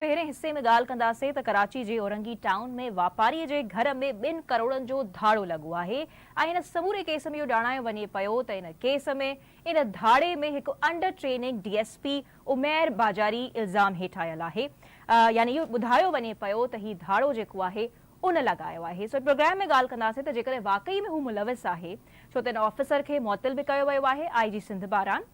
پهرين حصي ۾ ڳالهه ڪنداسين ته ڪراچي جي اورنگي ٽائون ۾ واپاري جي گهر ۾ ٻن ڪروڙن جو ڌاڙو لڳو آهي ۽ هن سموري ڪيس ۾ اهو ڄاڻايو وڃي پيو ته ان ڪيس ۾ ان ڌاڙي ۾ هڪ under training D S P Umair Bajari الزام هيٺ آيل آهي، يعني اهو ٻڌايو وڃي پيو ته هي ڌاڙو جيڪو آهي ان لڳايو آهي. سو پروگرام ۾ ڳالهه ڪنداسين ته جيڪڏهن واقعي ۾ هو ملوث آهي، ڇو ته ان آفيسر کي معطل به ڪيو ويو آهي آء جي سنڌ پاران،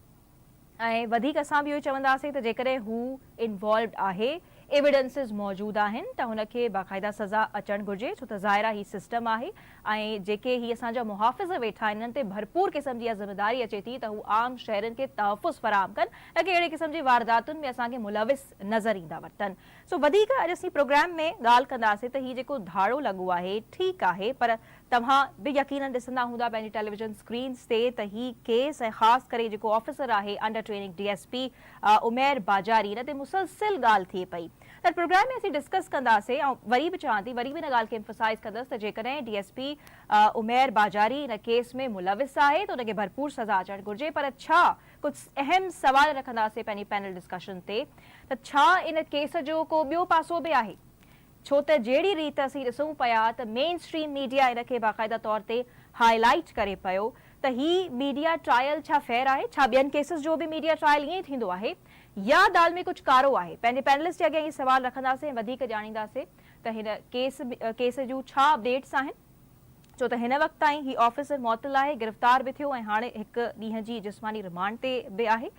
۽ وڌيڪ اسان به اهو ئي چونداسين ته جيڪڏهن هو انوالوڊ آهي، ايويڊنسز موجود آهن ته هن کي باقاعده سزا اچڻ گهرجي، ڇو ته ظاهر آهي هي سسٽم آهي ۽ جيڪي هي اسان جا محافظ ويٺا آهن انهن تي ڀرپور قسم جي اها ذميداري اچي ٿي ته هو عام شهرين کي تحفظ فراهم ڪن، نه ڪي اهڙي قسم جي وارداتن ۾ اسان کي ملوث نظر ايندا وتن. سو وڌيڪ اڄ اسين پروگرام ۾ ڳالهه ڪنداسين ته هي جيڪو ڌاڙو لڳو آهي ٺيڪ آهي، پر توهان به يقينن ڏسندا هوندا پنهنجي ٽيليويزن اسڪرينز تي ته هي ڪيس ۽ خاص ڪري جيڪو آفيسر آهي under training D S P Umair Bajari ان تي مسلسل ڳالهه ٿئي پئي ته پروگرام ۾ اسين ڊسڪس ڪنداسين. آئون وري به چوان ٿي، وري به ان ڳالهه کي ايمفسائز ڪندس ته جيڪڏهن D S P Umair Bajari ان ڪيس ۾ ملوث آهي ته ان کي ڀرپور سزا اچڻ گهرجي، پر ڇا ڪجهه اهم سوال رکنداسين پنهنجي پينل ڊسڪشن تي ته ڇا ان ڪيس جو ڪو ٻيو پاسو به آهي؟ ڇو ته جهڙي ريت اسين ڏسون پيا ته مين اسٽريم ميڊيا ان کي باقاعده طور تي هاء لائيٽ ڪري پيو ته هي ميڊيا ٽرائل ڇا فيئر آهي؟ ڇا ٻين ڪيسز جو به ميڊيا ٽرائل ائين ئي ٿيندو آهي يا دال ۾ ڪجهه ڪارو آهي؟ پنهنجي پينلسٽ جي اڳيان اهي سوال رکنداسين ۽ وڌيڪ ڄاڻينداسين ته هن ڪيس جون ڇا اپڊيٽس آهن، ڇو ته هن وقت تائين هي آفيسر معطل آهي، گرفتار به ٿيو ۽ هاڻي هڪ ڏينهن جي جسماني رمانڊ تي به آهي.